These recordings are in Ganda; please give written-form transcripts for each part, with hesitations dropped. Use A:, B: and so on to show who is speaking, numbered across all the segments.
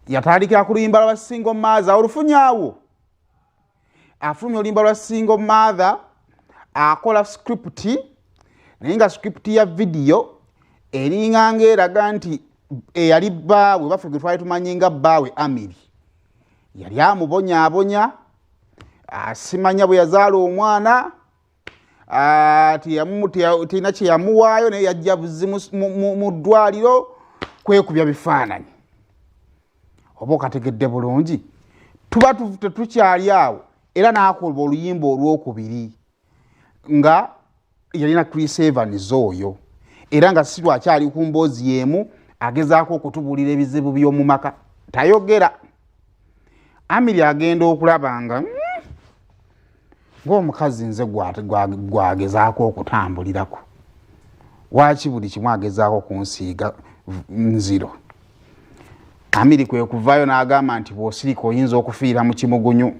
A: Yatandikira ku luyimba lwa Single Mother. Olufunyawo afulumya oluyimba lwa Single Mother, akola script, naye nga script ya vidiyo eringa ngaeraga nti eyali bbaawe baffe gwe twali tumanyi nga bbaawe Amiri yali amubonyaabonya, asimanya bwe yazaala omwana, terina kyeyamuwaayo, naye yajja buzi mu ddwaliro kwekubya bifaananyi. Oba okategedde bulungi? Tuba tetukyali awo, era n'akola oluyimba olwokubiri nga yalina Chris Evans oyo, era nga si lwakyali ku mboozi y'emu, agezaako okutubuulira ebizibu by'omu maka. Tayogera. Amiri agenda okulaba nga ng'omukazi nze gwagezaako okutambulirako, waaki buli kimu agezaako kunsiiga nziro. Amiri kwe kuvaayo n'agamba nti bw'osirika oyinza okufiira mu kimugunyu.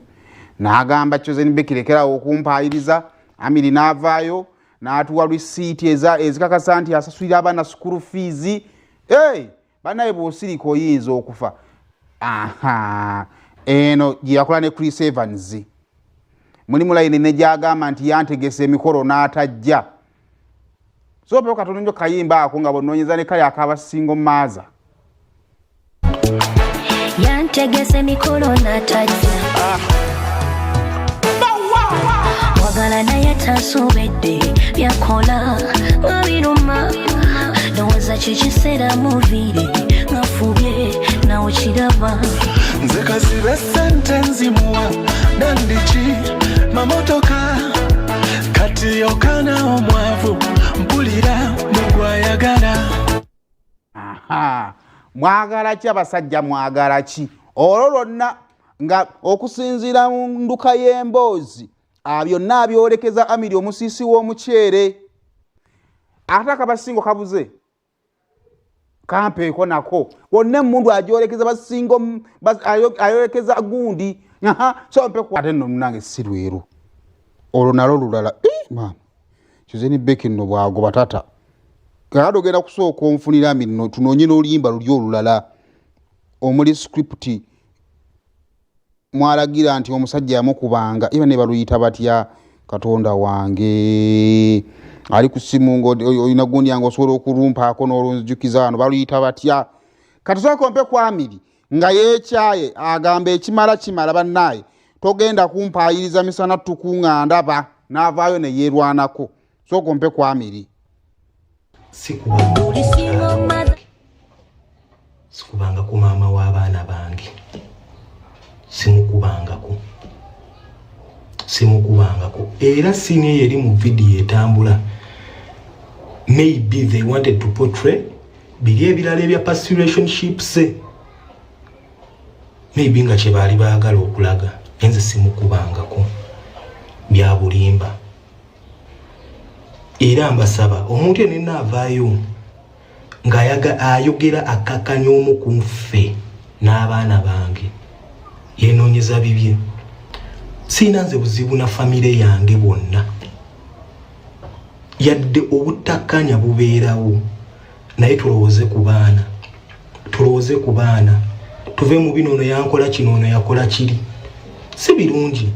A: N'agamba Chosen Becky, lekerawo okumpaayiriza. Amiri n'avaayo n'atuwa risiiti ezikakasa nti asasulira abaana school fees. Hey, banaye, bw'osirika oyinza okufa. Aha, eno gye yakola ne Chris Evans, mulimu layini ne gyagamba nti yantegesa emikolo n'atajja. So pewo katono nnyo kayimba ako nga bw'onoonyeza ne kali akaba Single Mother.
B: Yantegesa emikolo n'atajja, wagala naye tansobedde, byakola nga biruma. Ndowooza kyekiseera muviire, ngafubye nawe kiraba.
C: Nze kazibe sente nzimuwa nandiki mamotoka, kati okana omwavu mpulira mugwayagala.
A: Aha, mwagala ki abasajja? Mwagala ki? Olwo lwonna nga okusinziira mu nduka y'emboozi, byonna abyolekeza Amiri omusiisi w'omuceere. Ate akabasingo kabuze kampeeko nako wonna emundu agyolekeza basingo, ayolekeza gundi. Aha, so mpeeko ate nno munange si lweru olwo nalwo lulala. Ih, maama Chosen Becky nno bwagoba tata kakati ogenda kusooka onfunira Amiri no tunoonye n'oluyimba luli olulala omuli script mwalagira nti omusajja yamukubanga iba ne baluyita batya. Katonda wange, ali ku simu ngaolina gundi yange osobola okulumpaako n'olunzijukiza wano, baluyita batya? Kati sooka ompe ku Amiri nga yeekyaye, agamba ekimala kimala, bannaaye togenda kumpaayiriza misana ttuku nga ndaba, n'avaayo ne yeerwanako. Sooka ompe ku Amiri.
D: Sikubanga
B: Buli single mother.
D: Sikubanga ku maama w'abaana bange, simukubangako, simukubangako. Era scene eyo eri mu vidiyo etambula, maybe they wanted to portray biri ebirala ebya past relationships, maybe nga kyebaali baagala okulaga. Enze simukubangako, bya bulimba. Era mbasaba omuntu yenna avaayo ng'ayaga ayogera akkakkanya omu ku nffe n'abaana bange, yenoonyeza bibye. Siina nze buzibu na famire yange bwonna, yadde obutakkanya bubeerawo, naye tulowooze ku baana, tulowooze ku baana, tuve mu bino ono yankola kino, ono yakola kiri, si birungi.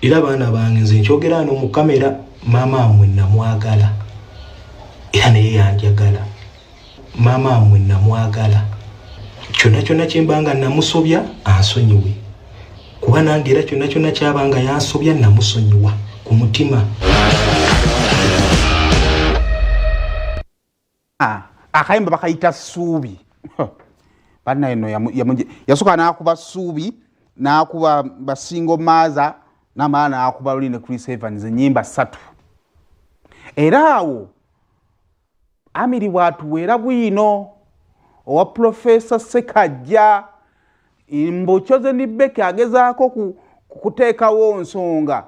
D: Era baana bange, nze nkyogera ano mu kamera, maama amwe namwagala era naye yanjagala. Maama amwe namwagala, kyonna kyonna kyembanga namusobya ansonyiwe, kuba nange era kyonna kyonna kyabanga yansobya namusonyiwa ku mutima.
A: Akayimba bakayita Suubi. Bannaye no yasooka n'akuba Suubi, n'akuba ba Single Mother, n'amala n'akuba luli ne Chris Evans, ennyimba ssatu. Era awo Amiri bw'atuweera bwino owa Profesa Sekajja mbu Chosen Becky agezaako kuteekawo nsonga,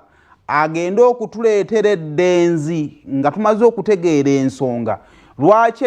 A: agende okutuleetera eddenzi nga tumaze okutegeera ensonga lwaki.